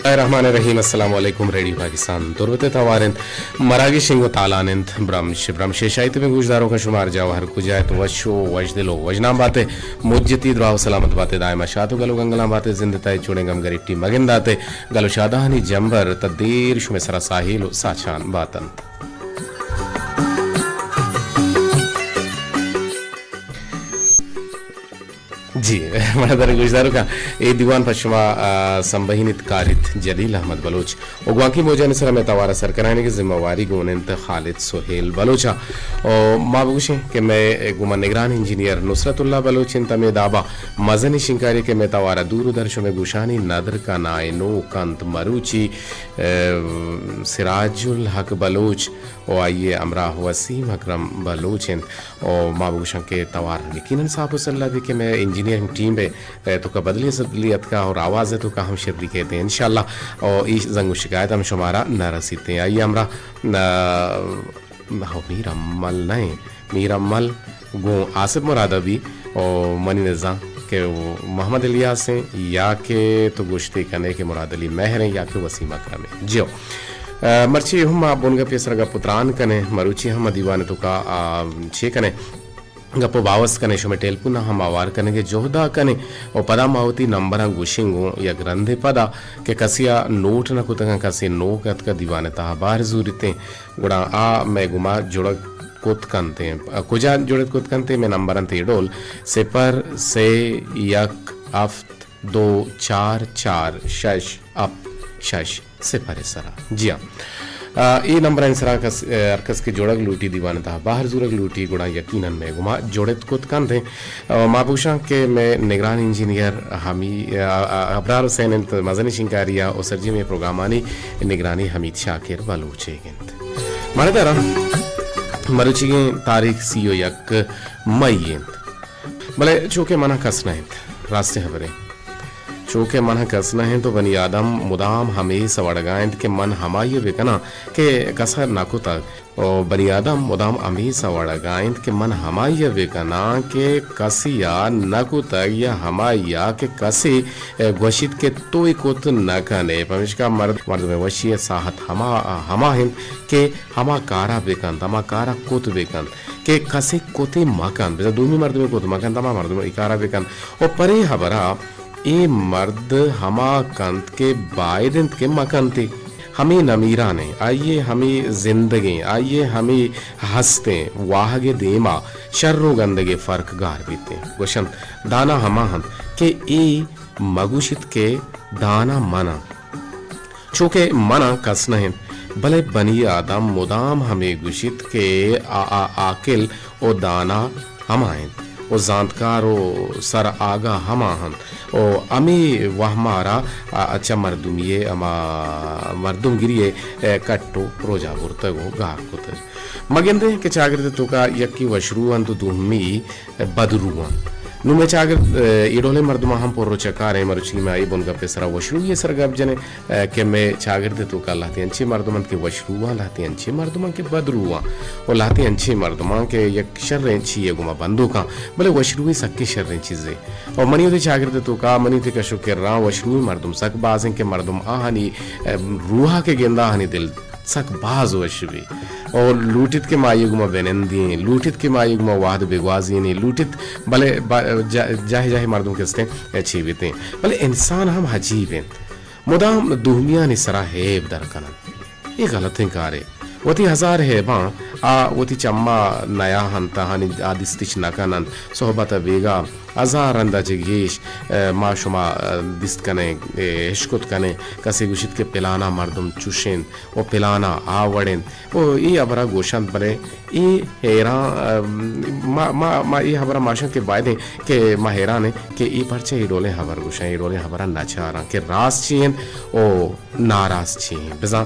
بسم اللہ الرحمن الرحیم۔ السلام علیکم۔ ریڈیو پاکستان تربت ءِ توار انت، مراگش انگو تالان انت۔ برمش، برمش ءِ شاہی تبیں گوشداروکاں، شما ہر جاہ و ہر کجا ات، وش و وژدل و وژنام بات ات، مجتی دراہ و سلامت بات ات، دائما شات و گل و گنگلاں بات ات، زند ءِ تہا چوڑیں گم گریٹی مگندات ات، گل و شادہانی جمبر تا دیر شمئے سرا ساہیل و ساچان بات انت۔ جی، منا در گوشداروکاں، اے دیوان پہ شما، آ، سمبہینیت کاریت جلیل احمد بلوچ۔ و گوانکی موجانی سرا مئے توارا سر کنائینگ ءِ ذمہ واری گون انت خالد سہیل بلوچ ءَ۔ و ما بگوشیں کہ مئے گوما نگران انجینئر نصرت اللہ بلوچ انت، ہمے دابا مزنی شنکاری کہ مئے توارا دور و در شمئے گوشانی ندر کنائینوک انت مروچی، آ، سراج الحق بلوچ و آئی ءِ ہمراہ وسیم اکرم بلوچ انت۔ و ما بگوشاں کہ توار یقیناً ساپ و سلہ بی کہ مئے انجینئرنگ ٹیم ءِ، ءِ توکا بدلی سدلی اتکا اور آواز ءِ توکا ہم شری کیت انشاءاللہ۔ و ای زنگ و شکایت ہم شمارا نہ رسیت۔ آئی ءِ ہمراہ، آ، میر امل نہ، میر امل گوں آصف مراد ءَ بی و منی نزاں کہ محمد الیاس ہیں یا کہ تو گوشتے کنے کہ مراد علی مہر ہیں یا کہ وسیم اکرم ہیں۔ جیو۔ آ، مرچی ہم ما بنگپے سرا گپ و تران کنیں، مروچی ہم دیوان ءِ توکا، آ، چے کنیں، گپ و باوست کنیں، شمئے ٹیلیفون ہم آوار کنگ ءِ جہدا کنیں و پدا ما وتی نمبراں گوشیں گوں یک رندے پدا کہ کسے ءَ نوٹ نہ کتگاں، کسے نوک اتکا دیوان ءِ تہا بہر زوریتیں، گڑا آ مئے گوما جڑگ کت کنتیں۔ کجا جڑت کت کنتیں؟ مئے نمبر انت اے ڈول، صفر سے یک ہفت دو چار چار شش ہفت شش صفر ءِ سرا۔ جی ہاں۔ آ، اے نمبرانی سرا کس، آ، ہر کس کہ جڑگ لوٹی، دیوان ءِ تہا بہر زورگ لوٹی، گڑا یقیناً مئے گوما جڑت کت کنت۔ آ، ما بگوشاں کہ مئے نگران انجینئر ہمی، آ، آ، ابرار حسین انت، مزنی شنکاری ءَ و سرجمیں پروگرامانی نگرانی حمید شاکر بلوچ ئیگ انت۔ مرداراں، مروچیگیں تاریخ سی و یک مئی انت۔ بلے چو کہ من ءَ کس نہ انت، راستیں ہبرے۔ چو کہ من ءَ کس نہ انت و بنی آدم مدام ہمیس ءَ وڑگا انت کہ من ہمائی ءَ بکناں کہ کس ءَ نہ کتگ۔ و بنی آدم مدام ہمیس ءَ وڑگا انت کہ من ہمائی ءَ بکناں کہ کسی ءَ نہ کتگ یا ہمائی ءَ کہ کسے گوشیت کہ تو اے کت نہ کن ئے۔ پمیشکا مرد، مردم ءِ وشی ءِ ساہت ہما، ہما انت کہ ہما کار ءَ بکنت، ہما کار ءَ کت بکنت۔ کہ کسے کتے مہ کنت، بزاں دومی مردمے کت مہ کنت، ہما مردم اے کار ءَ بہ کنت۔ و پرے ہبر ءَ اے مرد ہما کنت کہ باید انت کہ مہ کنت۔ ہمے نمیران ایں، آئی ءِ ہمے زندگ ایں، آئی ءِ ہمے ہست ایں، واہگ ءِ دیما شر و گندگ ءِ فرق گار بیت ایں۔ گوشنت، دانا ہما انت کہ اے مہ گوشیت کہ دانا من آں۔ چو کہ من آں کس نہ انت، بلے بنی آدم مدام ہمے گوشیت کہ آ، آ، عاقل و دانا ہما انت و زانتکار و سر آگاہ ہما انت و ہمے وہم ءَ را، آ، چہ مردمی ءِ ہما مردمگری ءِ، اے، کٹ و پروجا برتگ و گار کتگ۔ ما گندیں کہ چاگرد ءِ توکا یکے وشرو انت و دومی بدرو آں۔ نوں مئے چاگرد، اے، اے ڈولیں مردماں ہم پر و چکار ایں، مروچی ما اے بنگپ ءِ سرا وشروئی ءِ سرا گپ جنیں، اے، کہ مئے چاگرد ءِ توکا لہتیں انچیں مردم انت کہ وشرو آں، لہتیں انچیں مردم انت کہ بدرو آں، و لہتیں انچیں مردم آں کہ یک شریں چی ءِ گوما بندوک آں، بلے وشروئی سکیں شریں چیزے۔ و منی وتی چاگرد ءِ توکا، منی وتی کش و کراں وشروئی مردم سک باز ایں کہ مردم آہانی، اے، روح ءَ کہ گندا آہانی دل سک باز وش بی۔ او لوٹیت کہ ما آئی گوما بنندیں، لوٹیت کہ ما آئی گوما وہد بگوازینیں، لوٹیت، بلے با-، جا-، جاہے جاہے مردم کہ استیں چی بیتیں۔ بلے انسان ہم عجیب انت۔ مدام دومیانی سرا ہیب در کننت۔ اے غلطیں کارے۔ وتی ہزار ہیباں آ وتی چما نیا انت، آہانی آ دیستش نہ کننت۔ صحبت ءَ بیگا ہزار رندا چہ گیش، اے، ما شما، اے، دیست کنیں، اے، اشکت کنیں۔ کسے گوشیت کہ پلانا مردم چوش انت۔ و پلانا آ وڑ انت و اے ہبرا گوشنت، بلے اے حیران، ما، ما، ما اے ہبرا ماشاں کہ بایدیں کہ ما حیران ایں کہ اے پرچہ اے ڈولیں ہبر گوشاں، اے ڈولیں ہبرا نچاراں کہ راست چی انت و ناراست چی انت۔ بزاں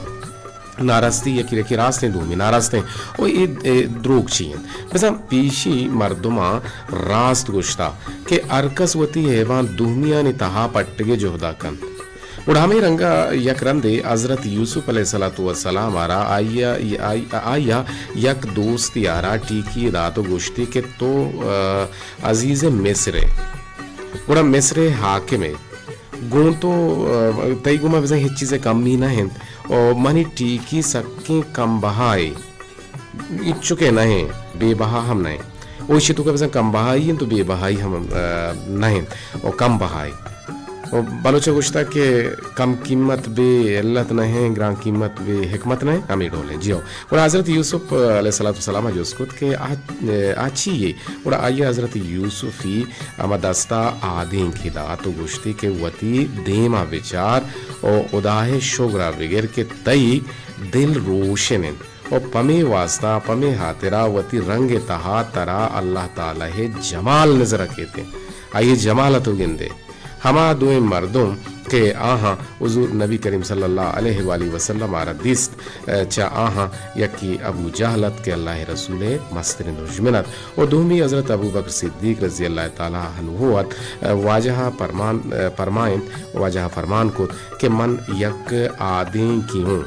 ناراستی یکی رکی راست انت، دومی ناراست انت و اے، اے دروگ چی انت۔ بزاں پیشی مردماں راست گوشتا کہ ہر کس وتی ہیباں دومیانی تہا پٹگے جہدا کنت۔ گڑا ہمے رنگ ءَ یک رندے حضرت یوسف علیہ الصلوۃ والسلام ءَ را آئی ءَ، آئی، آئی ءَ یک دوستے ءَ را ٹیکی دات و گوشتی کہ تو، آ، عزیز مصر ئے۔ گڑا مصر ءِ حاکم ئے۔ گوں تو، آ، تئی گوما بزاں ہچ چیزے کمی نہ انت۔ او منی ٹیکی سکیں کم بہائے، انچکے نہ انت، بے بہا ہم نہ انت۔ او ایشی توکا بزاں کم بہائی انت و بے بہائی ہم، آ، نہ انت، او کم بہائے۔ او بلوچ ء گوشتگ کہ کم قیمت بے علت نہ انت، گران قیمت بے حکمت نہ انت، ہمے ڈول انت۔ جی ہو۔ گڑا حضرت یوسف علیہ الصلوۃ والسلام ء جست کت کہ آ، آ چی یے؟ گڑا آئی ء حضرت یوسفی ہما دستا آدینکے دات و گوشتی کہ وتی دیما بچار و ہدائے شگرا بگر کہ تئی دل روشن انت و پمے واسطہ، پمے ہاترا وتی رنگ تہا ترا اللہ تعالی ء جمال نظر کیت انت۔ آئی ء جمال ء تو گندے۔ ہما دوئیں مردم کہ آہاں حضور نبی کریم صلی اللہ علیہ وآلہ وسلم ء را دیست، چہ آہاں یکے ابو جہل ات کہ اللہ ء رسول ء مستریں دژمن ات و دومی حضرت ابو بکر صدیق رضی اللہ تعالی عنہ ات۔ واجہ ء پرمان، پرمائنت، واجہ ء پرمان کت کہ من یک آدینکے ہوں۔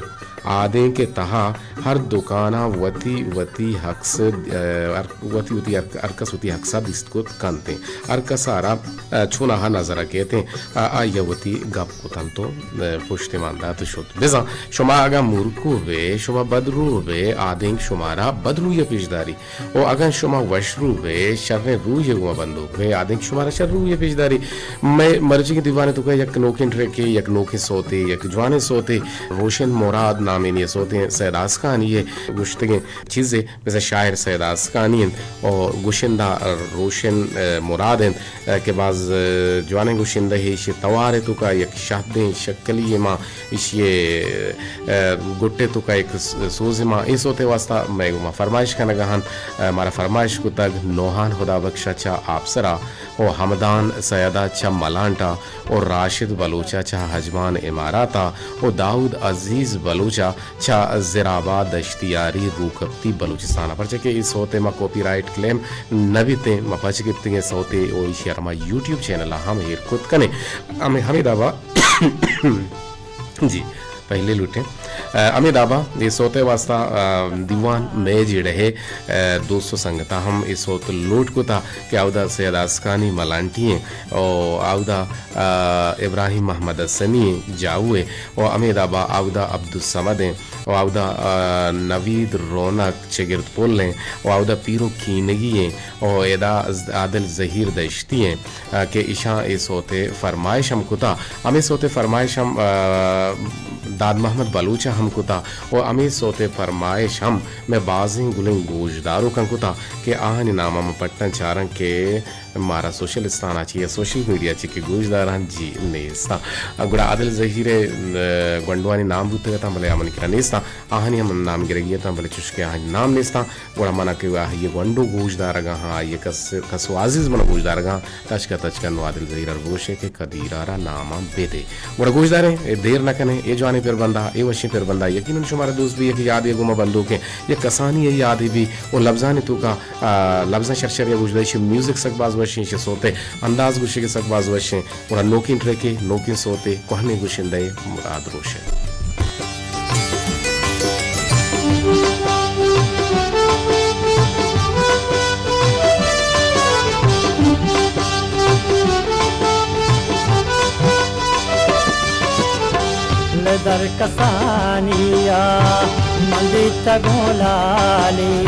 آدینک ء تہا ہر دکاناں وتی وتی حق س-، ء، ہر، وتی وتی ہر، ہر کس وتی حق س دیست کت کنت انت۔ ہر کس ء را، ء، چوناہا نظر ء کیت انت، ء، آئی ء وتی گپ کت انت و، ء، پشت مان دات و شت۔ بزاں شما اگاں مرکو بے، شما بدرو بے، آدینک شمارا بدروی ء پیش داری۔ و اگاں شما وش رو بے، شریں روی ء گوما بندوک بے، آدینک شمارا شر روی ء پیش داری۔ مئے مرچیگیں دیوان ء توکا یک نوکیں ٹریکے، یک نوکیں سوتے، یک جوانیں سوتے، روشن مراد نامینی ء سوتے سید آسکانی ء گوشتگیں چیزے، مثل شاعر سید آسکانی انت و گشندہ روشن، ء، مراد انت۔ ء، کہ باز، ء، جوانیں گشندہ، ایشی توار ء توکا یک شہدیں شکلی ما ایشی ء، ء، گٹ ء توکا یک س-، سوز ما اے سوت ء واسطہ مئے گوما فرمائش کنگا انت۔ ء، مارا فرمائش کتگ نوحان خدا بخش ء چہ آپسرا و حمدان سید ء چہ ملانٹا و راشد بلوچ ء چہ ہجمان امارات ء و داؤد عزیز بلوچ ء چہ زرآباد دشتیاری روکپتی بلوچستان ء، پرچا کہ اے سوت ء ما کاپی رائٹ کلیم نہ بیتیں، ما پچ گپتگیں سوتے و ایشی ء را ما یوٹیوب چینل ء ہم ایر کت کنیں۔ ہمے، ہمے دابا، جی، پہلے لوٹیں۔ ء، ہمے دابا اے سوت ء واسطہ، ء، دیوان مئے جیڑہ ء، ء، دوست و سنگتاں ہم اے سوت لوٹ کتا کہ اودا سید آسکانی ملانٹی ایں و اودا، ء، ابراہیم محمد حسنی ایں جاؤ ء و ہمے دابا اودا عبدالصمد ایں۔ و اودا، آ، نوید رونق چگرد پل ایں و اودا پیرو کینگی ایں و ادا ز-، عادل زہیر دشتی ایں، آ، کہ ایشاں اے سوت ء فرمائش ہم کتا۔ ہمے سوت ء فرمائش ہم، آ، داد محمد بلوچ ء ہم کتا و ہمے سوت ء فرمائش ہم مئے بازیں گلیں گوشداروکاں کتا کہ آہانی نام ء من پٹاں چاراں کہ مارا سوشل استان ء چہ یا سوشل میڈیا چہ کہ گوشداراں جی نیستاں۔ گڑا عادل زہیر ء گونڈوانی نام بوتگ اتاں، بلے آ منی کرا نیستاں۔ آہانی ہم نام گرگی اتاں، بلے چوشکہ آہانی نام نیستاں۔ گڑا من کہ آہی گونڈو گوشدارگا ہاں، آئی کس، کس و عزیز من گوشدارگا، تچکا تچکا نو عادل زہیر ار بگوشے کہ قدیر ء را ناماں بدے۔ گڑا گوشداریں، اے دیر نہ کنیں، اے جوانیں پربندا، اے وشیں پربندا یقیناً شمارا دوست بی، یک یادے گوما بندوکیں، یک کسانی یادے بی، و لبزانی توکا، آ، لبزاں شر شر یا گوشداریش، میوزک سک باز وشیں، ایشی سوتے انداز گوشے کہ سک باز وشیں۔ گڑا نوکیں ٹریکے، نوکیں سوتے، کوہنیں گشندہ مراد روشن۔ لدر کسانیا من دیتگوں لالی،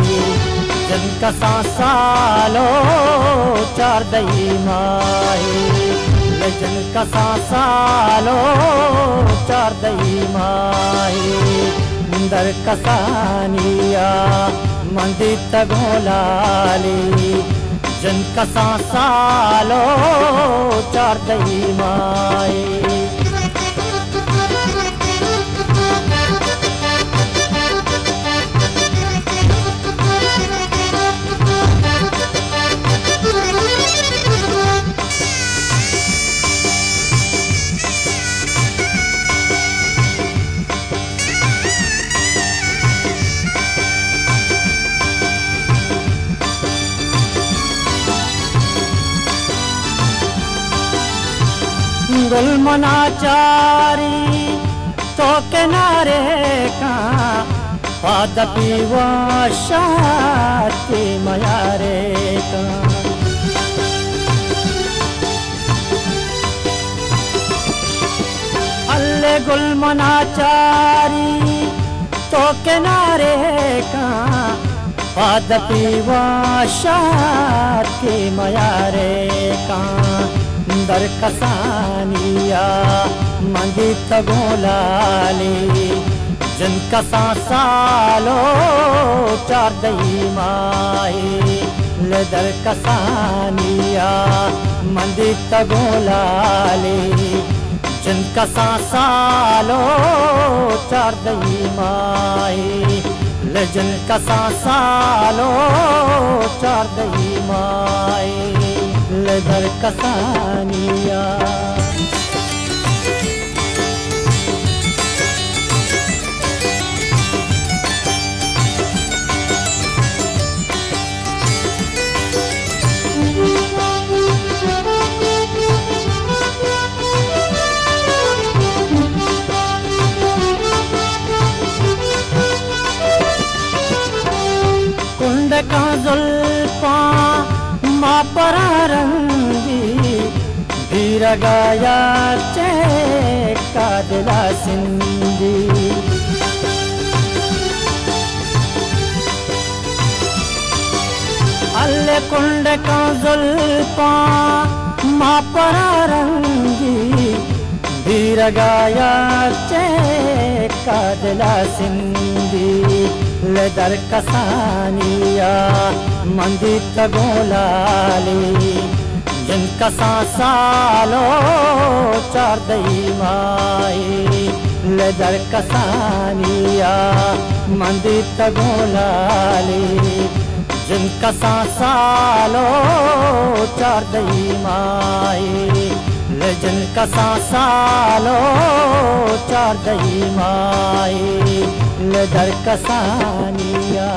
جن کساں سالو چاردہی ماہی، لجن کساں سالو چاردہی ماہی، در کسانیا من دیتگوں لالی، جن کساں سالو چاردہی ماہی۔ گل منا چاری تو کنارے کاں، پاد پیواشاتی میارے کاں۔ گل منا چاری تو کنارے کاں، پاد پیوا شاد کے میارے کاں، در کسانیا من دیتگوں لالی، جن کساں سالو چاردہی ماہی، لدر کسانیا من دیتگوں لالی، جن کساں سالو چاردہی ماہی، لجن کساں سالو چاردہی ماہی، لدر کسانیا۔ کنڈکاں زلپاں ما پرا رنگی، بیرگا یا چیکا دلا سندی۔ ال کنڈکاں زلپاں ما پرا رنگی، بیرگا یا چیکا دلا سندی، لدر کسانیا من دیتگوں لالی، جن کساں سالو چاردہی ماہی، لدر کسانیا من دیتگوں لالی، جن کساں سالو چاردہی ماہی، لجن کساں سالو چاردہی ماہی، لدر کسانیا۔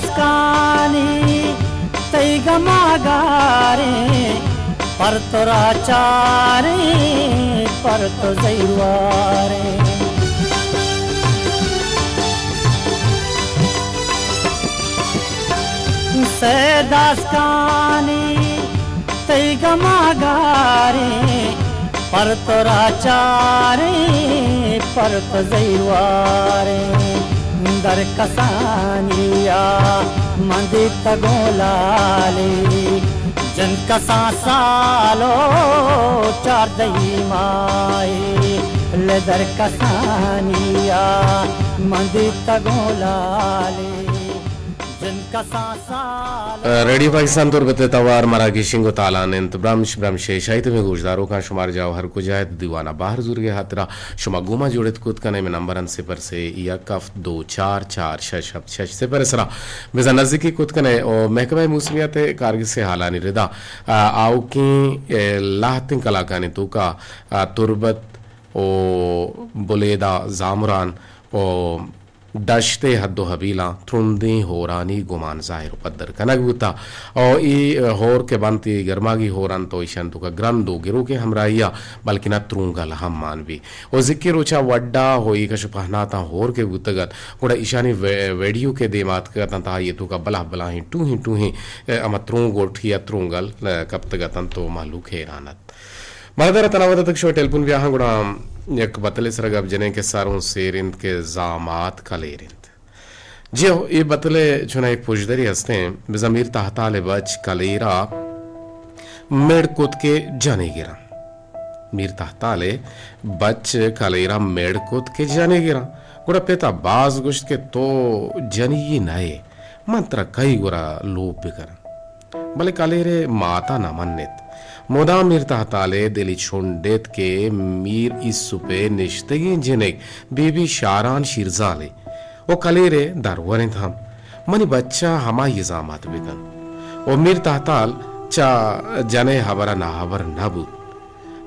سیداسکانی تئی گما گاریں، پر تو راچاریں، پر تو زیواریں۔ سیداسکانی تئی گما گاریں، پر تو راچاریں، پر تو زیواریں۔ در کسانیا من دیتگوں لالی، جن کساں سالو چاردہی ماہی، لدر کسانیا من دیتگوں لالی، جن کساں سالو۔ ریڈیو پاکستان تربت ءِ توار مراگش انگو تالان انت۔ برمش، برمش ءِ شاہی تمیں گوشداروکاں شمار جاہ ہر کجا ات دیوان ءَ بہر زورگ ءِ ہاترا شما گوما جوڑت کت کنے۔ مئے نمبر انت صفر سے یک ہفت دو چار چار شش ہفت شش صفر ءِ سرا بزاں نزیکی کت کنے۔ او محکمہ موسمیات ءِ کارگس ءِ حالانی ردا، آ، آؤکیں، اے، لہتیں کلاکانی توکا، آ، تربت او بلیدہ، زامران او دشت ءِ حد و حبیلاں ترندیں ہورانی گمان ظاہر و پدر کنگ بوتا۔ او اے ہور کہ بنت، اے گرماگی ہور انت و ایشانی توکا گرند و گروکیں ہمراہیا بلکنا ترونگل ہم مان بی۔ و زکی روچا وڈا و اے کش و پہناتاں ہور کہ بوتگ ات، گڑا ایشانی وی-، ویڈیو کہ دیما اتکگ اتنت، آئی توکا بلاہ بلاہیں ٹوہیں ٹوہیں، اے، ہما ترونگ و ٹھیا ترونگل، اے، کپتگ اتنت و مہلوک حیران ات۔ برادر، تنا ودا تک شما ٹیلیفون بیاہاں، گڑا یک بتلے سرا گپ جنیں کہ سروں سیر انت کہ زامات کلیر انت۔ جی ہو، اے بتلے چنا یک پژدرے ہستیں، بزاں میر تہتال ءِ بچ کلیرا مڑ کت کہ جنی گراں۔ میر تہتال ءِ بچ کلیرا مڑ کت کہ جنی گراں۔ گڑا پتا باز گوشت کہ تو جنی نئے، من ترا کئی گورا لوپ بکناں۔ بلے کلیر ءِ مات ءَ نہ منت۔ مدام میر تہتال ءِ دلی چنڈ ات کہ میر ایسپ ءِ نشتگیں جنک بی بی شاران شیرزالے و کلیر ءِ درورنت ہم۔ منی بچ ءَ ہمائی ءِ زامات بکن۔ و میر تہتال چہ جن ءِ ہبر ءَ ناہبر نہ بوت۔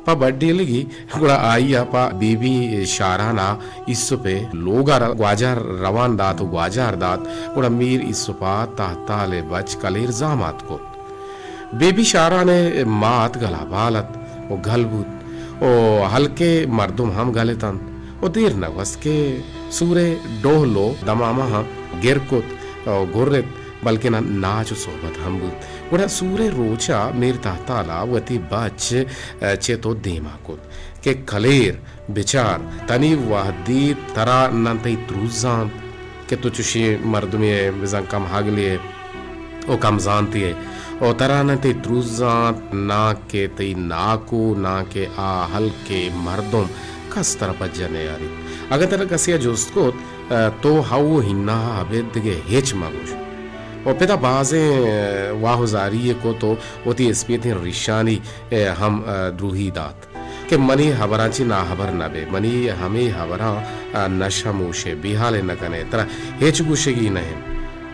پہ بڈیلگی، گڑا آئی ءَ پہ بی بی شاران ءَ ایسپ ءِ لوگ ءَ را گواجار روان دات ءُ گواجار دات، گڑا میر ایسپ ءَ تہتال ءِ بچ کلیر زامات کت۔ بی بی شاران ءِ مات گل ءَ بال ات ءُ گل بوت ءُ ہلک ءِ مردم ہم گل اتنت ءُ دیر نہ گوست کہ سور ءِ ڈہل ءُ دمامہ گر کت ءُ گرت، بلکنا ناچ ءُ صحبت ہم بوت۔ گڑا سور ءِ روچ ءَ میر تہتال ءَ وتی بچ چت ءُ دیم ءَ کت کہ کلیر، بچار، تنی وہدی ترا ناں تئی تروس زانت کہ تو چشیں مردمے ئے، بزاں کم ہگلے ئے ءُ کم زانتے ئے ءُ ترا ناں تئی تروس زانت، ناں کہ تئی ناکو، ناں کہ آ ہلک ءِ مردم، کس ترا پجہ نیاریت۔ اگاں ترا کسے ءَ جست کت، تو ہئو ءُ ہناہ ءَ ابید دگہ ہچ مہ گوش۔ ءُ پدا بازیں واہ ءُ زاری یے کت ءُ وتی اسپیتیں ریشانی ہم دروہی دات کہ منی ہبراں چہ ناہبر نہ بئے، منی ہمے ہبراں نہ شموش ئے، بیہال ئے نہ کن ئے، ترا ہچ گوشگی نہ انت۔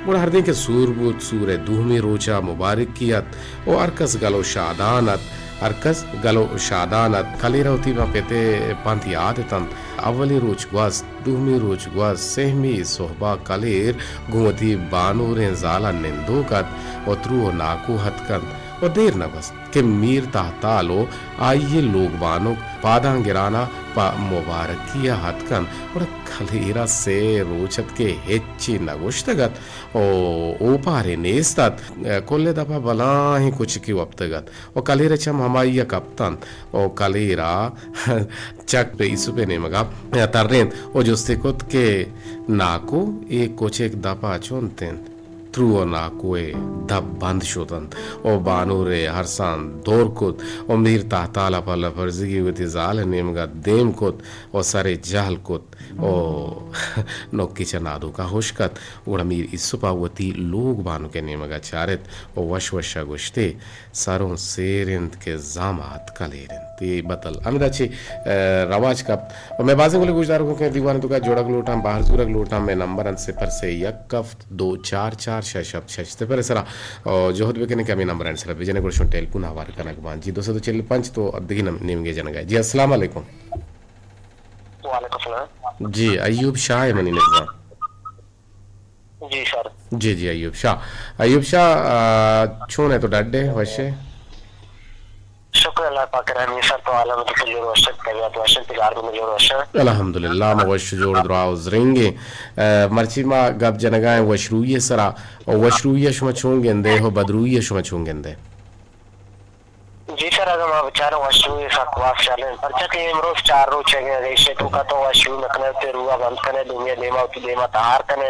گڑا ہردیں کہ سور بوت، سور ءِ دومی روچ ءَ مبارکی ات ءُ ہرکس گل ءُ شادان ات، ہرکس گل ءُ شادان ات۔ کلیر ءَ وتی ماں پت ءِ پنت یات اتنت۔ اولی روچ گوست، دومی روچ گوست، سہمی سہب ءَ کلیر گوں وتی بانوریں زال ءَ نندوک ات ءُ ترو ءُ ناکو اتکنت ءُ دیر نہ گوست کہ میر تہتال ءُ آئی ءِ لوگ بانک پاداں گران ءَ پہ مبارکی ءَ اتکنت۔ گڑا کلیر ءَ سے روچ ات کہ ہچی نہ گوشتگ ات ءُ اوپارے نیست ات۔ کل ءِ دپ ءَ بلاہیں کچکے وپتگ ات ءُ کلیر ءِ چم ہمائی ءَ کپت انت ءُ کلیر ءَ چک پہ ایسپ ءِ نیمگ ءَ ترینت ءُ جستے کت کہ ناکو، اے کچک دپ ءَ چنت انت؟ ترو ءُ ناکو ءِ دپ بند شت انت ءُ بانور ءِ ارساں دور کت ءُ میر تہتال ءَ پہ لپرزگی وتی زال ءِ نیمگ ءَ دیم کت ءُ سر ءَ جہل کت ءُ نکی چہ نادوک ءَ ہشک ات۔ گڑا میر ایسپ ءَ وتی لوگ بانک ءِ نیمگ ءَ چارت ءُ وش وش ءَ گوشت ئے، سروں سیر انت کہ زامات کلیر انت۔ اے بتل ہمدا چہ، ءَ، رواج کپت۔ ءُ مئے بازیں گلیں گوشداروکاں کہ دیوان ءِ توکا جوڑگ لوٹاں، بہر زورگ لوٹاں، مئے نمبر انت صفر سے یک ہفت دو چار چار شش ہفت شش صفر ءِ سرا۔ ءُ جہد بکنیں کہ ہمے نمبرانی سرا بجنیں، گڑا شما ٹیلیفون ءَ ہوار کنگ بنت۔ جی، دو سد و چل پنچ تو دگہ نم-، نیمگے جنگ ءَ۔ جی، السلام علیکم۔ وعلیکم السلام۔ جی، ایوب شاہ ءِ منی نزاں۔ جی سر۔ جی، جی، ایوب شاہ۔ ایوب شاہ، آ، چون ئے تو، ڈڈ ئے، وش ئے؟ شکر اللہ پاک ءِ رحم ءَ سر، تو حال انت، تو جوڑ وش ئے، طبیعت وش انت، پلار بندے جوڑ وش انت؟ الحمدللہ، ما وش جوڑ دراہ ءُ زرنگ ایں۔ آ، مرچی ما گپ جنگا ایں وشروئی ءِ سرا، ءُ وشروئی ءَ شما چون گندے ءُ بدروئی ءَ شما چون گندے؟ جی سر، اگاں ما بچاراں وشروئی سک باز شر انت، پرچا کہ امروز چار روچ اگیں، اگہ ایشی توکا تو وشروئی مہ کنے، تے روح ءَ بند کنے، دومی ءَ دیما وتی دیما تہار کنے،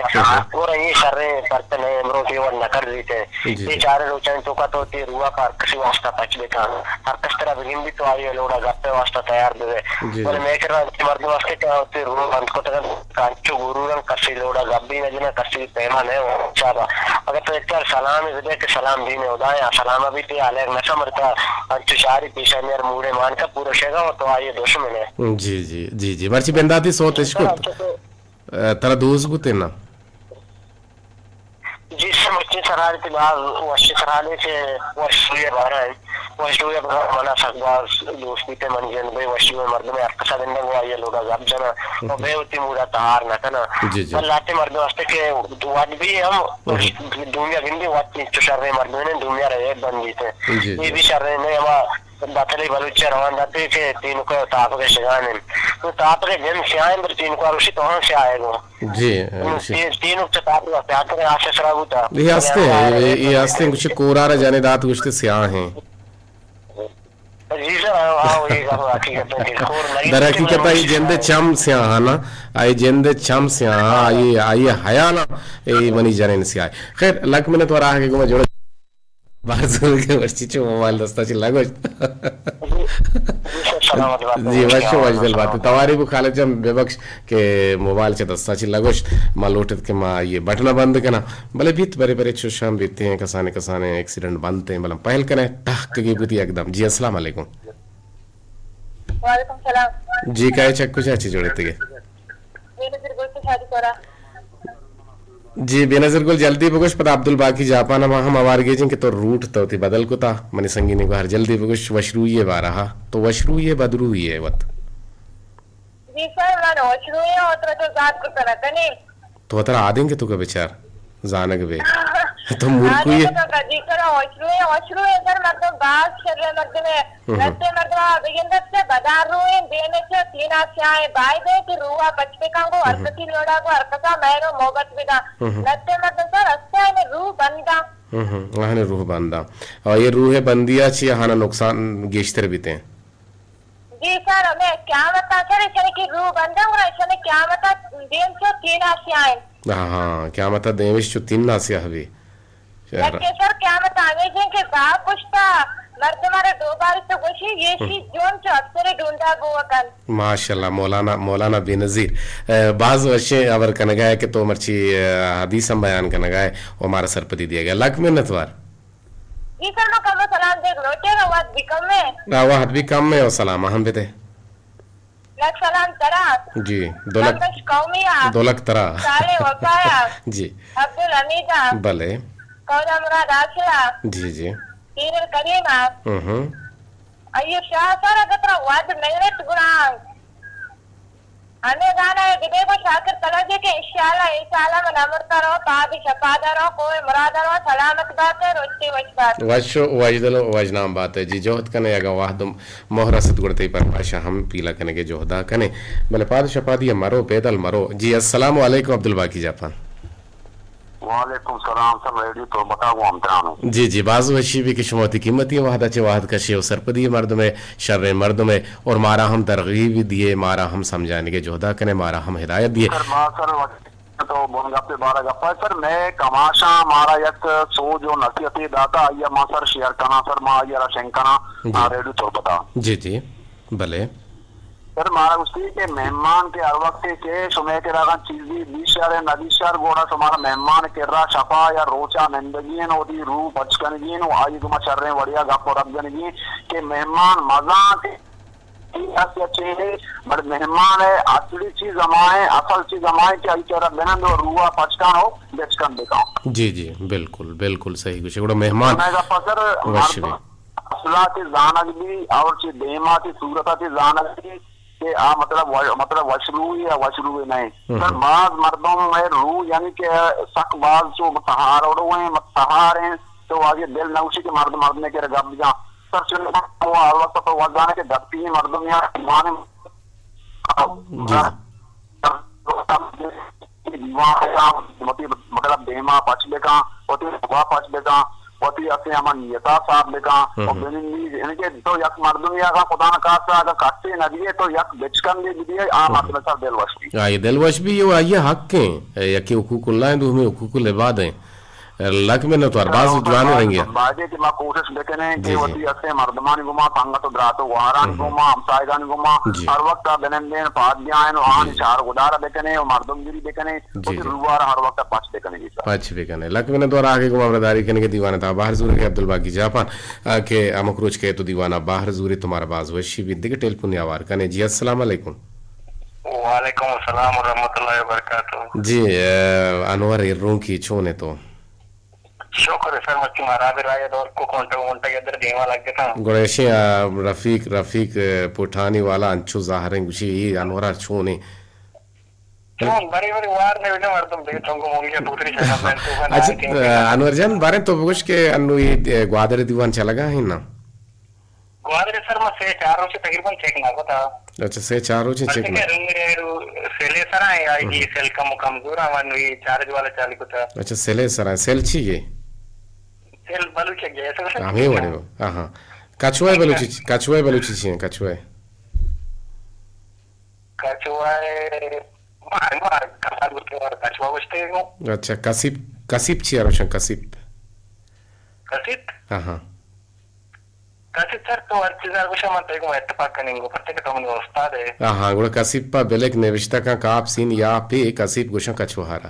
گڑا اے شریں، پرچا نہ امروز اے وڑ نہ کر دیتے۔ جی، اے جی۔ چاریں روچانی توکا تو تی روح ءَ پہ ہر کسی واسطہ پچ بکن، ہر کس ترا بگندی تو آئی ءِ لوڑا گپ ءِ واسطہ تیار ببے۔ جی، بلے جی۔ مئے کرا انچیں مردم است کہ آ وتی روح ءَ بند کتگ انت، انچو غرور انت، کسی لوڑا گپ بھی نہ جناں، کسی پیما نہ، حسابا۔ اگہ تو یک چار سلامے بدے کہ سلام دین ہدائیں، آ سلام ءَ بھی تئی حالیگ نہ سمرتا، انچو شاری پیشانی ہر موڑے مان کا پورا شگا و تو آئی دشمن ہے۔ جی، جی، جی، جی۔ مرچی بنداتی سوت اش کت۔ ترا دوست بوتے نا؟ جی سر، مرچی سرحال تی باز وشی سرحالے کہ وشی بارہ وشوئے منا سک باز دوست بیت، منی جند بے وشوئے مردمے ہر کسا گنداں گوں آئی ء لوگا گپ جناں و بے وتی موڈا تہار نہ کناں۔ جی، جی۔ بلے لہتے مردم ہستے کہ وت بی ہم دومیا گندی وت چو شریں مردمے نہ، دومیا را عیب بندیت۔ جی، اے جی۔ بی شریں نہ، ہما بتلے بلوچ ء روان داتے کہ تینوک ء تاپگ ء شگان انت۔ تو تاپگ ء جند سیاہیں، بلے تینوک ء روشی تو ہم سیاہ ئے گوں۔ جی، نوں تی-، تینوک چہ تاپگ ء سیاہتریں آس ء سرا بوتا۔ اے ہستیں، اے، اے ہستیں، گوشے کورار ء جانے دات، گوشتے سیاہیں۔ جی سر، آ، آ، اے گپ حقیقت ہے، دلخور نہیں۔ در حقیقت آئی جند چم سیاہ نا، آئی جند چم سیاہ، آئی، آئی حیال، اے منی جنین سیاہ۔ خیر، لک منت و راہ کے گما جوڑ۔ بار زور کے ورچی چو موبائل دستا چی لگوشت۔ جی، جی سر، سلامت بات۔ جی، وش، وش دل بات۔ تواری بو خالد جان، ببخش کہ موبائل چہ دستا چی لگوشت، ما لوٹت کہ ما یہ بٹنا بند کناں، بلے بیت برے برے چوشاں بیتیں، کسانے کسانے ایکسیڈنٹ بنتیں، بلے پہل کنے ٹہک گی بوتی یکدم۔ جی، السلام علیکم۔ وعلیکم السلام۔ جی، کائے چک کجا چی جوڑے تگے؟ بینظیر گل سے شادی کرا۔ جی، بے نظیر گل، جلدی بگوش، پدا عبدالباقی جاپان ءَ ما ہم ہوار گیجیں کہ تو روٹ تو وتی بدل کتا، منی سنگینیں گوہر، جلدی بگوش، وشروئی ءِ بارہ ءَ، تو وشروئی ءَ بدروئی ءَ وت۔ جی سر، من وشروئی ءَ، وترا تو زانت کت نہ کنی۔ تو وترا آدینک ئے، تو کہ بچار، زانگ بے۔ تو مورکوئی ئے۔ آدینک تو کہ جی سر، وشروئی ءَ، وشروئی ءَ سر مردم باز شر مردم ئے۔ ہم۔ لہتے مردم ءَ بگندت کہ بدار روئیں، دیم ءَ چہ تینا سیاہیں، باید ئے کہ روح ءَ پچ بکن گوں، ہر کسی لوڑا گوں، ہر کسا مہر و محبت بداں۔ ہم۔ لہتے مردم سر ہستیں روح بنداں۔ ہم، ہم، آہانی روح بنداں۔ اور یہ روح بندی ءَ چی آہانا نقصان گیشتر بیتیں؟ جی سر، ہمیں قیامت ءَ سر، ایشانی کہ روح بنداں، گڑا ایشانی قیامت ءَ دیم چو تینا سیاہیں۔ ہاں، ہاں، قیامت ءَ دیمش چو تینا سیاہ بی۔ شہر۔ لکہ سر، قیامت ہمیش انت کہ گاہ پشتا مردم ءَ را ڈوباری تو گوشی، یہ شی جون چو اکثر ڈونڈا بو کن۔ ماشاءاللہ، مولانا، مولانا بے نظیر۔ اے، باز وشیں ہبر کنگا ہے کہ تو مرچی، اے، حدیث ہم بیان کنگا ہے و مارا سرپدی دیگا ہے۔ لک منت وار۔ جی سر، ما کم سلام دیگ لوٹے گا، وقت بھی کم ہے۔ نا، وقت بھی کم ہے و سلام ہم بدے۔ لک سلام ترا۔ جی، دو لک۔ بندش قومی آ۔ دو لک ترا۔ صالح وفا آ۔ جی۔ عبدالحمید آ۔ بلے۔ قولا مراد آصف آ۔ جی، جی۔ پیر الکریم آ۔ ہم، ہم۔ ایوب شاہ سر، اگر ترا وعد منت گران۔ ہمیں گانا ہے بدے کو شاکر تلگے کہ انشاءاللہ، انشاءاللہ من امرتا رو، پاد شپادا رو، کوہ مرادا رو، سلامت بات ہے، روچتے وش بات۔ وش و وشدل و وشنام بات ہے۔ جی، جہد کنے اگاں وہد مہر است گڑا تئی پرمائشاں ہم پیلہ کنگے جہدا کنے۔ بلے پاد شپادی مرو، پیدل مرو۔ جی، السلام علیکم عبدالباقی جاپان۔ وعلیکم سلام سر، ریڈیو تربتا گوں ہمدرامیں۔ جی، جی، باز وشی بی کہ شما وتی قیمتی وہدا چہ وہد کشے و سرپدی مردمے، شریں مردمے اور مارا ہم ترغیب دیے، مارا ہم سمجھانگے جہدا کنے، مارا ہم ہدایت دیے۔ سر، باز سر، تو بن گپے بارہ گپا۔ سر، مئے کماشاں مارا یک سوج و نصیحتے داتا، آئیا ما سر شیئر کناں، سر، ما آئیا را شنگ کناں، جی۔ آ، ریڈیو تربتا۔ جی، جی، بلے۔ سر، مارا گوشتی کہ مہمان کہ ہر وقت کہ شمئے کرا اگاں چیزی بیشار نہ بیشار، گوڑا شمارا مہمان کرا شپا یا روچا نندگی انت، وتی روح پچ کنگی انت و آئی گما شریں وڑیا گپ و رد جنگی انت کہ مہمان مزاں کہ است یا چیزے، بلے مہمان ءِ اصلی چیز ہما ایں، اصل چیز ہما ایں کہ آئی کرا بنند و روح ءَ پچ کن و بچکن بکن۔ جی، جی، بالکل، بالکل صحیح گوشے۔ گڑا مہمان مئے گپا سر، وش مردم بی۔ اصلا چہ زانگ بی اور چہ دیما چہ صورتا چہ زانگ بی کہ آ مطلب و-، مطلب وشروئی یا وشروئی نہ ایں۔ ہم۔ سر، باز مردم مئے روح یعنی کہ سک باز چو تہار اڑو ایں، تہار ایں، تو واجہ دل نہ گوشی کہ مرد مردمے کرا گپ جان۔ سر، چون وہ ہر وقت تو وزانے کہ دپی مردم یا دیوانے جی۔ دیوان مطلب دیما پچ بکن، وتی ہوا پچ بکن، وتی اصلیں ہما نیتا صاف بکن۔ ہم۔ و بنندی، یعنی کہ تو یک مردمے اگاں خدا نخواستہ اگاں کسے نہ دیے، تو یک بچکندے بدیے، آ ہم۔ مردم سر دل وش بی۔ آئی دل وش بی، و آئی حق ہیں، یکی حقوق اللہ ہیں، دومی حقوق العباد ہیں۔ لک منت وار، باز جوانیں رنگے۔ باید ایں کہ ما کوشش بکنیں کہ جی، جی۔ وتی ہستیں مردمانی گوما، سنگت و برات و گوارانی ہم۔ گوما، ہمسایگانی گوما، جی۔ ہر وقت آ بنندیں، پاد بیائیں و آہانی جی۔ چار گدار بکنیں و مردم گیری بکنیں، جی، وتی جی۔ روح ءَ را ہر وقت پچ بکنیں جی سر۔ پچ بکنیں۔ لک منت وار آ کہ گوما ہبرداری کنگے دیوان تا بہر زورے کہ عبدالباقی جاپان، آ، کہ ہمک روچ کہ تو دیوان ءَ بہر زورے تو مارا باز وشی بیت۔ دگہ ٹیلیفون ہوار کنیں۔ جی، السلام علیکم۔ وعلیکم السلام ورحمۃ اللہ وبرکاتہ۔ جی، آ، انور ایرونکی چون ئے تو؟ شکر سر، مرچی مارا بھی رائے دور کو کونٹا وونٹا کے اندر دیما لگ گیا تھا۔ گڑا ایشی، آ، رفیق، رفیق، آ، پٹھانی والا انچو ظاہر ہیں گوشی، اے انورا چون ئے؟ چون، بری بری وار نے ویڈیو مردم دے تم کو مونگی پوتری سے میں تو بنا اچھا، آ، انور جان، بارے تو بگوش کہ انو یہ، آ، گوادر دیوان چلا گا ہے نا؟ گوادر سر ما سے چار روچ تقریباً چیک نہ کتا۔ اچھا، سے چار روچ چیک نہ۔ رنگ ریڈو سیلے سر آئے، آئی جی ہم۔ سیل کم کمزور آ، ون وی چارج والا چالی کتا۔ اچھا، سیلے سر آئے، سیل چی ہے؟ سیل بلوچ ہے، جیسے ہمیں وڑے ہو۔ ہاں، ہاں۔ کچھوہ بلوچی، کچھوہ بلوچی چی ہیں، کچھوہ؟ کچھوہ، ما، ما، کسان بوتے اور کچھوہ گوشتے ہو۔ اچھا، کسیپ، کسیپ چی ہے روشن، کسیپ؟ کسیپ؟ ہاں، ہاں۔ کسیپ سر تو ہر چیز ءَ گوشے من تئی گوما اتفاق کنیں گو، پرچہ کہ تو منی استاد ئے۔ ہاں، ہاں، گڑا کسیپ پہ بلک نوشتہ کن کاپ سین یا پہ کسیپ گوشاں کچوہارا۔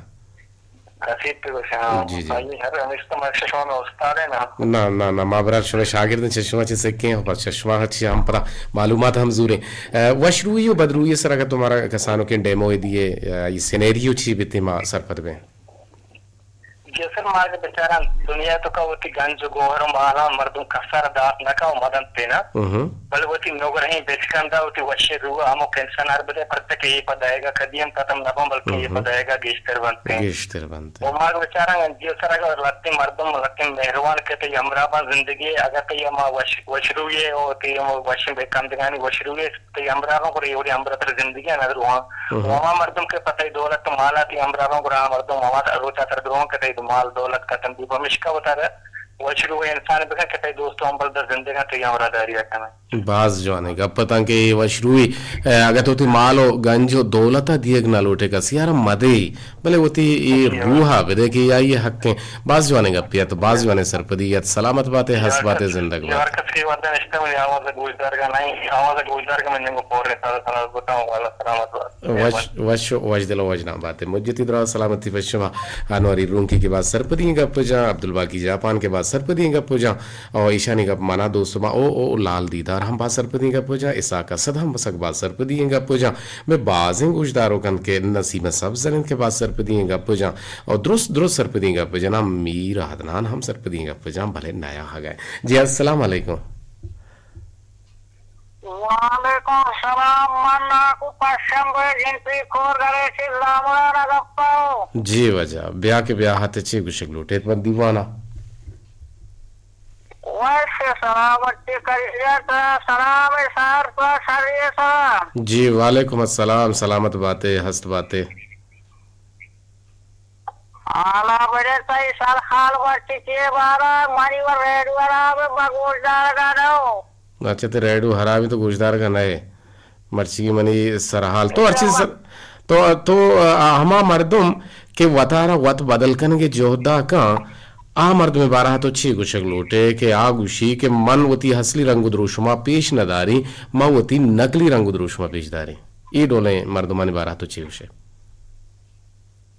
کسیپ پہ گوشاں، ہاں۔ جی، جی۔ آئی ہر ہمیش تو من شما میں استاد ئے نا۔ نہ، نہ، نہ، ما برار شما شاگرد چہ شما چہ سکیں، پر چہ شما چہ ہم پدا معلومات ہم زوریں۔ اے، وش روئی و بدروئی سر اگر تمہارا کسانو کے ڈیمو دیے، اے، یہ سینیریو چی بیتے ما سرپد بیں۔ جی سر، ما اگہ بچاراں دنیا توکا وتی گنج و گوہر و مالاں مردم کسا را دات نہ کن و مدنت پینا، ہم۔ بلے وتی نگرہیں بچکنداں وتی وشیں روح ء ہمک انسان ء را بدئے، پرچا کہ اے پہ دئیگا کدی ہم ختم نہ بنت، بلکیں اے پہ ہم۔ دئیگا گیشتر بنت۔ گیشتر بنت۔ و ما اگہ بچاراں جی سر، اگر لہتیں مردم، لہتیں مہروان کہ تئی ہمراہ باں زندگی ء، اگہ تئی ہما وش، وش روحی ء و تئی ہما وشیں بچکندگانی وش روحی ء تئی ہمراہ باں، گڑا اے وڑیں ہمراہ ترا زندگی ء نہ دروہاں۔ ہم۔ و ہما مردم کہ پہ تئی دولت و مال ء تئی ہمراہ باں، گڑا آ مردم ہما روچ ء ترا دروہاں کہ تئی مال دولت ختم بی۔ پمیشکا وتارا وش روح انسان بکن کہ تئی دوست و ہمبل در زندگاں، تئی ہمراہ داری ء کناں۔ باز جوانیں گپ اتاں کہ اے وش روحی، ء، اگہ تو وتی مال و گنج و دولت ء دیگ نہ لوٹے کسی ء را مدے، بلے وتی اے روح ء بدے کہ آئی ء حق ایں۔ باز جوانیں گپے ات، باز جوانیں سرپدی ات۔ سلامت باتے، ہست باتے، زندگ باتے۔ کسی وھد ء نشتہ منی آواز ء گوشدارگ ء نہ ایں، آواز ء گوشدارگ ء من جنگو پوریں ساز ء سلامت بوتاں، والا سلامت بات۔ وش، وش، وش دل و وش نام باتے۔ مجتی دراہ سلامتی پہ شما۔ انواری رونکی کہ باز سرپدی ایں گپ جاں، عبدالباقی جاپان کہ باز سرپدی ایں گپ جاں، او ایشانی گپ منا دوست ما او، او لال دیدار ہم باز سرپدی ایں گپ جاں، اسحاق اسد ہم بسک باز سرپدی ایں گپ جاں۔ مئے بازیں گوشداروک انت کہ نسیم سبز انت کہ باز سرپدی ایں گپ جاں۔ او درست، درست سرپدی ایں گپ جناں، میر عدنان ہم سرپدی ایں گپ جاں، بلے نیا ہگا۔ جی، السلام علیکم۔ وعلیکم السلام، من ناکو پشم بے جن پی کور گرے چی لامڑا نہ گپاؤ۔ جی واجہ، بیا کہ بیا ہتے چی گوشگ لوٹیت من دیوانا۔ وش سلامتی کریت، سلام سار تو شریعت۔ جی، وعلیکم السلام، سلامت باتے، ہست باتے۔ حالا بڑے تئی سرحال مرچی چے بارا، منی و ریڈیو را بہ گوش دارگا نو۔ اچھا، تے ریڈیو حرابی تو گوش دارگا نئے۔ مرچی منی سرحال۔ تو ہرچی سر، تو، تو، آ، ہما مردم کہ وتارا وت بدل کنگے جہدا کن، آ مردمے بارہ تو چے گوشگ لوٹے کہ آ گوشی کہ من وتی اصلی رنگ و دروشما پیش نہ داری، من وتی نقلی رنگ و دروشما پیش داری؟ اے ڈولیں مردمانی بارہ تو چے گوشے؟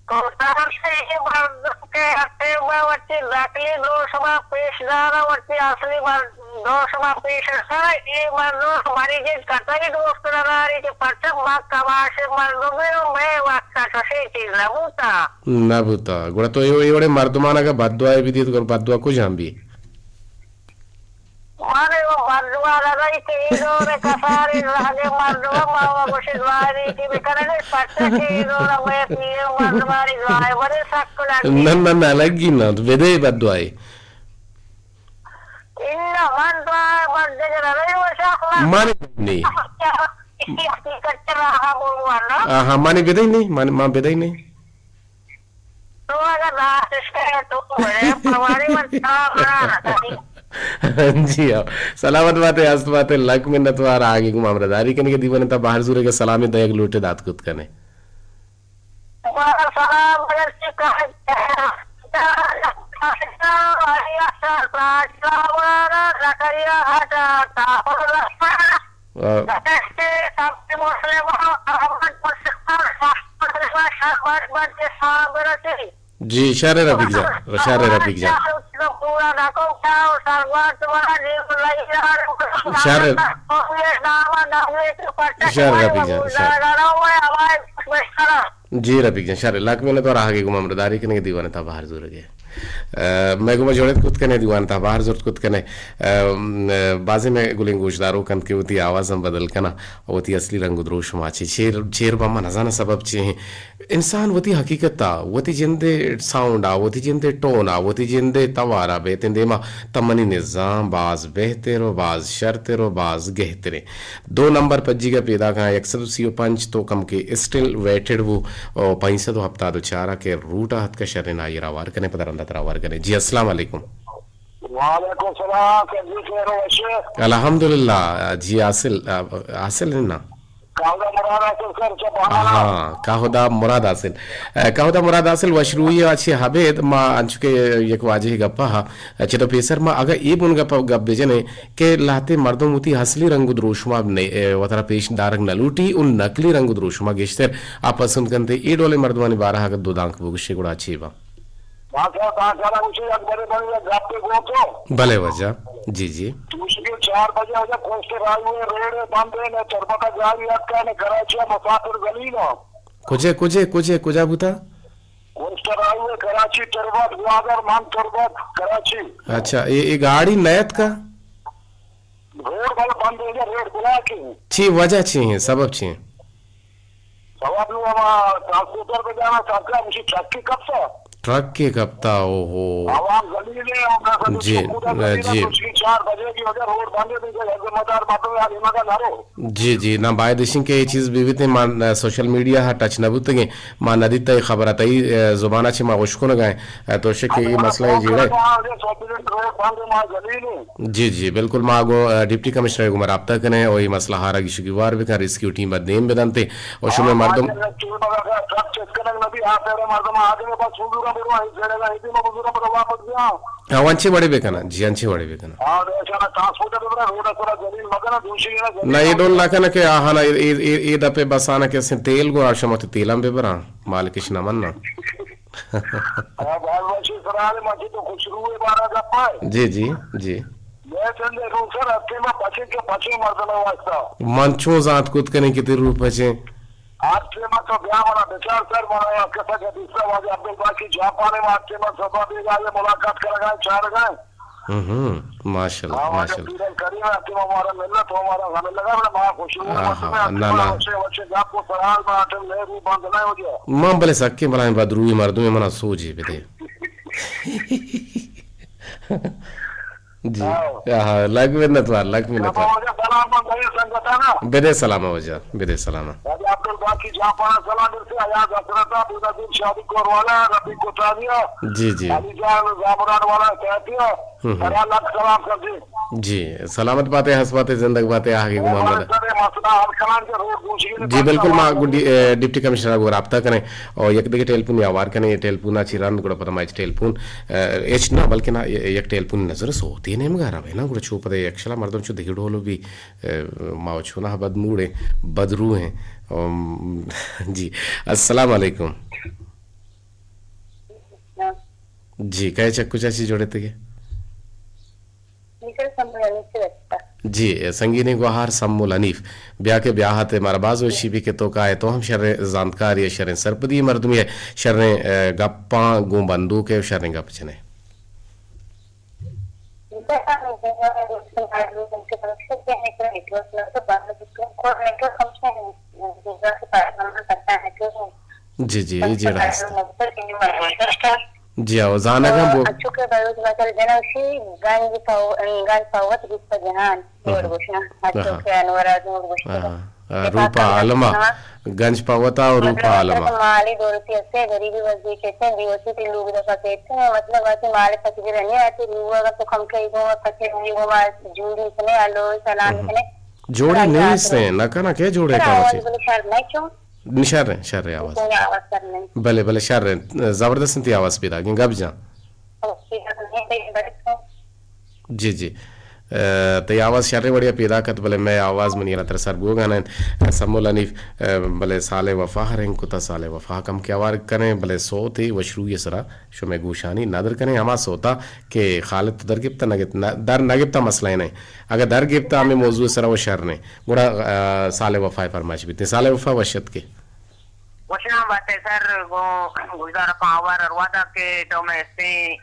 تو ترسے اے مردم کہ ہتے ما وتی نقلی دروشما پیش دارا، وتی اصلی مر-، دروشما پیش نہ دارا، اے مردم منی جند کتگی دوست نہ داری کہ پرچہ ما کماشیں مردمے و مئے وقت ء چشیں چیز نہ بوتا۔ نہ بوتا۔ گڑا تو اے، اے وڑیں مردمان اگہ بددعائے بدیت، گڑا بددعا کجام بی؟ مانے وہ بددعا لگائی کہ اے دور کسارے لہگے مردم ما وہ گوشے دعا ریتی بکنگے، پرچہ کہ اے دور مئے پیر مردمانی دعائے بڑے سک لگی۔ نہ، نہ، نہ لگی نہ، بدے بددعائے۔ انہ من دعائے بندگ نہ رہی وہ شاخ من نہیں۔ اسی حقیقت کے راہ بولوانا۔ آہا، مانے بدئی نہیں، مانے، ماں بدئی نہیں۔ تو اگر داتش کرے تو بڑے پروارے من تا بڑا رکھنی۔ جی ہاں، سلامت باتے، ہست باتے، لک منت وار آگے گم ہمراہ داری کنگے دیوان تا باہر زورے کے سلامے دیگ لوٹے دات کت کنے۔ سلام اگر چی کہا زکریا ہٹا تاپر رسول۔ آ۔ گشتے سب مسلم احمد مسلم شہباز بن کے صابر تھی۔ جی، شر رفیق جان، شر رفیق جان۔ شر، شر رفیق جان، شر۔ جی رفیق جان، شر۔ لک منت وار آہگے گوں ہمراہداری کنگے دیوان تا بہر زورگے۔ ء، مئے گوما جوڑت کت کنے، دیوان تا بہر زورت کت کنے۔ ء، م، بازیں مئے گلیں گوشداروک انت کہ وتی آواز ہم بدل کناں، وتی اصلی رنگ و دروشم ء چہ چیر، چیر باں، من نزاناں سبب چے ایں۔ انسان وتی حقیقت ء، وتی جند ء ساؤنڈ ء، وتی جند ء ٹون ء، وتی جند ء توار ء بیت ایں دیما، تہ منی نظام باز بہتر و باز شرتر و باز گہتر ایں۔ دو نمبر پجیگ ء پیداک آں، یک سد و سی و پنچ تو کمکے اسٹل ویٹڈ بو، او پنچ سد و ہپتاد و چار ء کہ روٹ ء اتک، شریں آئی ء را ہوار کنیں، پدا رندا ترا ہوار کنیں۔ جی، السلام علیکم۔ وعلیکم السلام، سر جی، خیر و وشے؟ الحمدللہ۔ جی، حاصل، حاصل ہے نا؟ کاہدا مراد حاصل سر، چہ بہمانا۔ ہاں، کاہدا مراد حاصل۔ اے، کاہدا مراد حاصل وشروئی ء چہ ابید ما انچو کہ یک واجہے گپ ء چہ تو پیسر ما اگاں اے بنگپ ء گپ بجنیں کہ لہتے مردم وتی اصلی رنگ و دروشما نے، اے، وترا پیش دارگ نہ لوٹی و نقلی رنگ و دروشما گیشتر آ پسند کنت۔ اے ڈولیں مردمانی بارہ ء اگاں دو دانک بگوشے گڑا چے باں؟ باسا، باسا، گوشے یک بڑے بڑے یک گپے گوتو۔ بلے واجہ، جی جی۔ تو گوشے کہ چار بجے واجہ کوسٹ رائی وے ریڑ بند ہے، نہ تربت گاڑی اتکا، نہ کراچی مسافر گلی نہ۔ کجے، کجے، کجے، کجا بوتا؟ کوسٹل ہائی وے کراچی تربت، گوادر من تربت، کراچی۔ اچھا، اے، اے گاڑی نیت کا؟ روڈ بل بند ہو گیا، روڈ بلاک ہے۔ چی وجہ چی ہیں، سبب چی ہیں؟ سواب نو ہما ٹرانسپورٹر پہ جانا سرکار مجھے ٹرک کے کب سا؟ ٹرک کے کب تا، او ہو۔ عوام ذلیل ہے، ہم کہا سکتے جی، چکو دا بندی جی۔ تو چار بجے کی وجہ روڈ بند ہے، تو ذمہ دار مطلب یار، ذمہ دار نہ رہو۔ جی، جی، نہ، باید اشیں کہ اے چیز بہ بیتیں، ما، آ، سوشل میڈیا ہا ٹچ نہ بوتگیں، ما نہ دیتا اے خبر تئی، آ، زبانا چہ ما اشکنگا ایں، آ، تو شک اے مسئلہ اے جیڑہ۔ جی، جی، بالکل، ما گو، آ، ڈپٹی کمشنر گو ما رابطہ کنیں او اے مسئلہ ہارا گیشگی وار بکن، ریسکیو ٹیم دیم بدنتے او شمے مردم۔ ہاں، انچیں وڑے بہ کناں، جی، انچیں وڑے بہ کناں۔ نہ، اے ڈول نہ کناں کہ آہانا اے، اے، اے، اے دپے بسانا کہ اسیں تیل گو آ شما وتی تیلاں بہ براں، مالکش نہ مناں۔ جی، جی، جی۔ من چون زانت کت کنیں کہ تئی روح پچیں؟ آج ٹیم تو بیا منا بچار سر، منا کسا کہ دوسرا واجہ عبدالباقی جاپان ما آج ٹیم سبا بیگا یہ ملاقات کرگا، چارگا۔ ہم، ہم، ماشاءاللہ، ہاں، واجہ ماشاءاللہ۔ پیرن کریم آج ٹیم ہمارا ملت، ہمارا ہمیں لگا، بڑا ما خوش ہوں، آہا، نہ، نہ۔ وچے، وچے گپ و سرحال ما آج ٹیم نہ رو بند نہ ہو جائے۔ من بلے سکیں بلائیں بدروی مردمے منا سوجے بدے۔ جی۔ ہاں۔ آہا، لک منت وار، لک منت وار۔ سلام علیکم سنگتانا۔ بدے سلام واجہ، بدے سلام۔ واجہ عبدالباقی جاپان سلام برسی، ایاز حسرتا، بودازین شادی کور والا، رفیق کوتانیا، جی، جی۔ علی جان زامران والا، سیاتیا، ہم، ہم۔ سرا لک سلام کر دی۔ جی، سلامت باتے، ہس باتے، زندگ باتے، آہگی گمان مدد۔ جی، بالکل، ما گڈی، اے، ڈپٹی کمشنر کو رابطہ کریں اور یک دگہ ٹیلیفون یا وار کریں، یہ ٹیلیفون آ چی رند گڑا پتہ ما ٹیلیفون اے، ہچ نہ، بلکہ نہ، ی-، یک ٹیلیفون نظر سوتے نیمگا روے نا، گڑا چو پدا یک شلا مردم چو دگہ ڈولو بی، اے، ما چونا بد موڈیں، بد روحیں۔ ام، جی، السلام علیکم۔ جی، کئے چہ کجا چی جوڑے تگے؟ جی، سنگینیں گوہار سمول حنیف۔ بیا کہ بیا ہتے، مارا باز وشی بی کہ تو کائے، تو ہم شریں زانتکاری ئے، شریں سرپدی مردمی ئے، شریں، اے، گپاں گوں بندوک ئے و شریں گپ جنے۔ جی، جی، اے جیڑہ ہست۔ جی، او زانگاں بو۔ اچو کہ بلوچ بچار جنوشی گنج پو-، گنج پوت روپ جہان، جوڑ گوشاں۔ اچو کہ انور آزمور گوشتہ۔ آ، روپ عالما۔ گنج پوتا و روپ عالما۔ مالی دولتی استے، غریبی وزی کیتے، بیوسی تی لوگ دفا کیتے، مطلب آتی مال فقیر نہیں آتی، لوگ اگر تو کم کئی گو، فقیر نہیں گو، ما جوڑی کنے، الو سلام کنے۔ جوڑے نیستیں، نہ کنا کہ جوڑے کم چی۔ بلے شر نہیں چون؟ نی شریں، شریں آواز۔ بلے، بلے، شریں۔ زبردست انت آواز پیدا کن، گپ جان۔ جی، جی۔ اے، تئی آواز شریں وڑیا پیدا کت، بلے مئے آواز منی را تر سر بوگا نہ انت۔ سمول حنیف، اے، بلے سال وفا ہرنگ کتا، سال وفا کم کہ آوار کنیں، بلے سوتے وشروی سرا شمئے گوشانی ندر کنیں، ہما سوتا کہ خالد تو در گپتا نہ گپت-، نہ، در نہ گپتا مسئلہ نہیں۔ اگہ در گپتا ہمیں موضوع سرا و شر نہیں۔ گڑا، آ، سال وفا فرمائش بیتیں۔ سال وفا وشت کے۔ وشنام بات ہے سر، گو گلزار پا آوار اروادا کہ تو میں استیں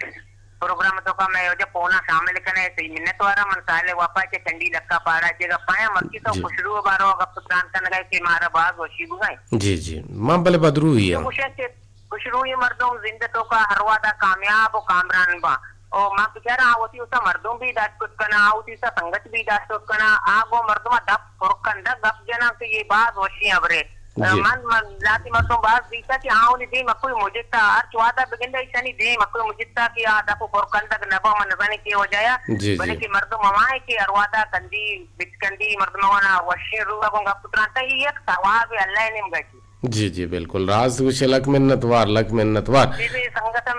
پروگرام تو کا میں وجہ پونا شامل کنے، تی منت وارا من سال وفا کے چنڈی لکا پاڑا جگہ پایا، مرکی تو جی۔ خوشرو بارو گپ تران کن گئے کہ مارا باز وشی بگائے۔ جی، جی۔ من بلے بدروئی ہوں۔ خوش ہے کہ خوشروئی مردم زند توکا ہر وہدا کامیاب و کامران باں۔ او ما بچاراں آ وتی وتا مردم بھی داشت کت کناں، آ وتی وتا سنگت بھی داشت کت کناں، آ گوں مردم ء دپ پر کندگ گپ جناں کہ یہ باز وشیں ہبرے۔ جی۔ من، من ذاتی مردم باز دیتا کہ آہانی دیم اکوئی مجتا، ہرچ وہدا بگندہ ایشانی دیم اکوئی مجتا کہ آ دپ پر کندگ نبا، من نزانی کہ وجہ یا، جی، بلے جی۔ کہ مردم ہمائے کہ ہر وہدا کندی، بچکندی، مردم ہونا وشیں روح گوں گپ ترانتا، یہ یک ثواب اللہ نیمگا چی۔ جی، جی، بالکل راست گوشے، لک منت وار، لک منت وار۔ بی بی سنگتم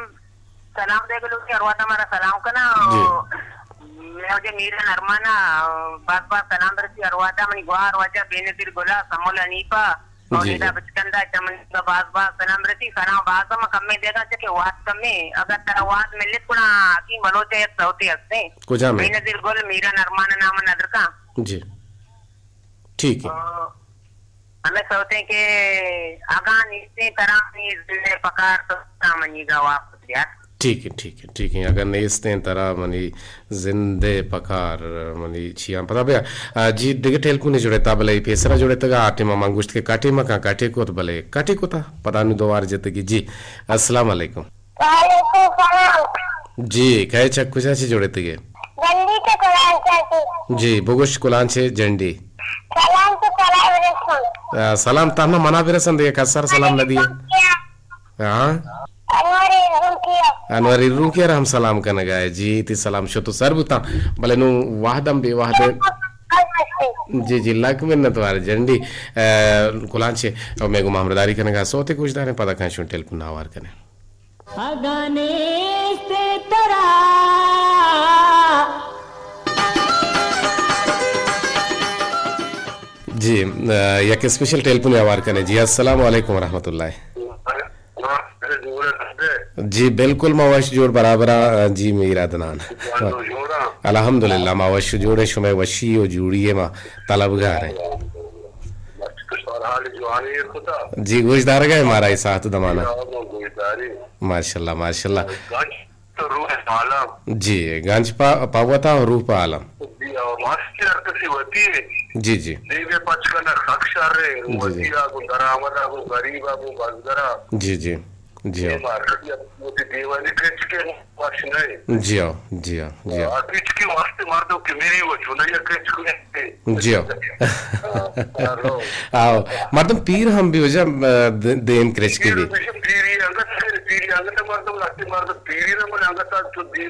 سلام دے گلو کہ ارواتا مارا سلام کنا۔ جی۔ میں وجہ میرا نرمانا باز باز سلام برسی ارواتا منی گوار وجہ بینظیر گلا سمول حنیفا اور جی، ادا جی۔ بچکندا چمن کا باز باز سلام برسی۔ سلام باز ہم کمے دیگا چکے وات کمے، اگر ترا وات ملت کنا حکیم بلوچ ایک سوتی ہستے۔ کجا میں؟ بینظیر گل میرا نرمانا نام ندر کا۔ جی۔ ٹھیک ہے۔ آ، ہمے سوتیں کہ اگاں نیستیں ترا منی زندے پکار، تو منی گا واپس بیار۔ ٹھیک ہے، ٹھیک ہے، ٹھیک ہے۔ اگاں نیستیں ترا منی زندے پکار، منی چیاں پدا بیا۔ آ، جی، دگہ ٹیلیفونے جڑتا، بلے پیسرا جڑتگا، آ ٹیما من گوشت کہ کٹے مکاں، کٹے کت، بلے کٹے کتا، پدا نو دوار جتگی۔ جی، السلام علیکم۔ وعلیکم السلام۔ جی، کئے چہ کجا چہ جوڑتگے؟ جنڈی چہ کلانچا چہ۔ جی، بگوش کلانچے جنڈی۔ سلام چہ سلام رسون۔ آ، سلام تہنا منا برسن دگہ کسر سلام نہ دیے۔ ہاں۔ انوری روکیا۔ انوری روکیا را ہم سلام کنگا ہے۔ جی، تی سلام شتو سر بوتاں۔ بلے نو وہدم بے وہدے۔ جی، جی، لک منت وار جنڈی۔ آ، کلانچے، مے گو مہمرداری کنگا سوتے گوش داریں، پدا کن شون ٹیلیفون آوار کنے۔ اگاں نیست ترا۔ جی، آ، یک اسپیشل ٹیلیفون آوار کنے۔ جی، السلام علیکم ورحمۃ اللہ۔ جی، بالکل، ما وش جوڑ برابر آں۔ جی، میر عدنان۔ الحمدللہ، ما وش جوڑ ایں، شمئے وشی و جوڑی ءِ ما طلبگار ایں۔ جی، گوش دارگا ئے مارا اے ساعت و دمانا۔ ماشاءاللہ، ماشاءاللہ۔ گنج تو روح پہ عالم۔ جی، گنج پہ، پہ وطن و روح پہ عالم۔ جی، او ماسٹر ہر کسی وتی ہے۔ جی، جی۔ دیوے پچ کنگ سک شر ہے، گوں جی، جی۔ وتی آ، گوں درآمد آ، گوں غریب آ، گوں بزگر آ۔ جی، جی۔ جی، اے ہو۔ مارکیٹ یا وتی دیوانی کرچ کے وش نہ ہے۔ جی ہو، جی ہو، جی ہو۔ آ کرچ کے واسطے مردم کہ میری وہ چنا یا کرچ کو جی ہو۔ آؤ، مردم پیر ہم بی وجہ، آ، د-، دیم کرچکی بی۔ پیری انگت، پیری انگت مردم لگتے، مردم پیری نہ من انگت تو دین